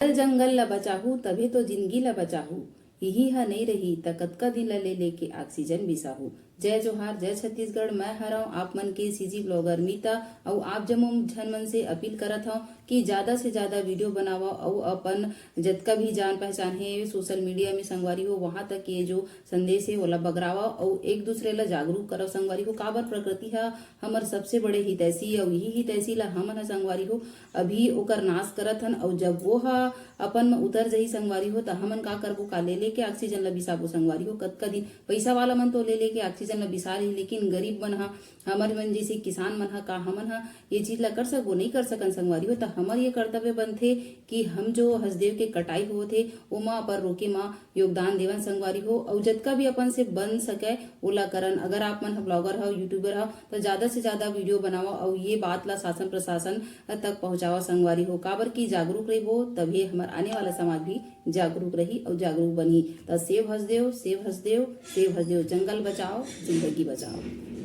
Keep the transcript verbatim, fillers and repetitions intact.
जल जंगल ल बचाहू, तभे तो जिंदगी ल बचाहू। इही ह नइ रही, त कतका दिन ल ले लेके oxygen बिसाहू। जय जोहार, जय छत्तीसगढ़। मैं हरव आप मन के CG blogger मीता, अउ आप जम्मो झन मन से अपील करत हव कि ज्यादा से ज्यादा video बनावव, अउ अपन जतका भी जान पहचान हे social media में संगवारी हो, वहां तक ये जो संदेश हे, ओला बगरावव, अउ एक दूसरे ला जागरूक करव संगवारी हो। काबर प्रकृति ह हमर सबसे बड़े हितैषी, अउ यही हितैषी ला हमन ह संगवारी हो अभी ओकर नाश करत हन, अउ जब वो ह अपन म उतर जही संगवारी हो, त हमन का करबो? का ले लेके oxygen ला बिसाबो संगवारी हो? कतका दिन पैसा वाला मन तो ले लेके oxygen ला बिसा रही, लेकिन गरीब मन ह, हमर मन जैसे किसान मन ह, का हमन ह ये चीज ला कर सकबो? नहीं कर सकन संगवारी हो। त हमर ये कर्तव्य बनथे कि हम जो हसदेव के कटाई होत हे, ओमा अपन रोके म योगदान देवन संगवारी हो, अउ जतका भी अपन से बन सके ओला करन। अगर आप मन ह blogger हव, YouTuber हव, त ज्यादा से ज्यादा video बनावव अउ ये बात ला शासन प्रशासन तक पहुंचावव संगवारी हो, काबर कि जागरूक रहिबो तभे हमर आने वाला समाज भी जागरूक रही अउ जागरूक बनही। त save Hasdeo, save Hasdeo, save Hasdeo. जंगल बचाओ, जिंदगी बचाओ।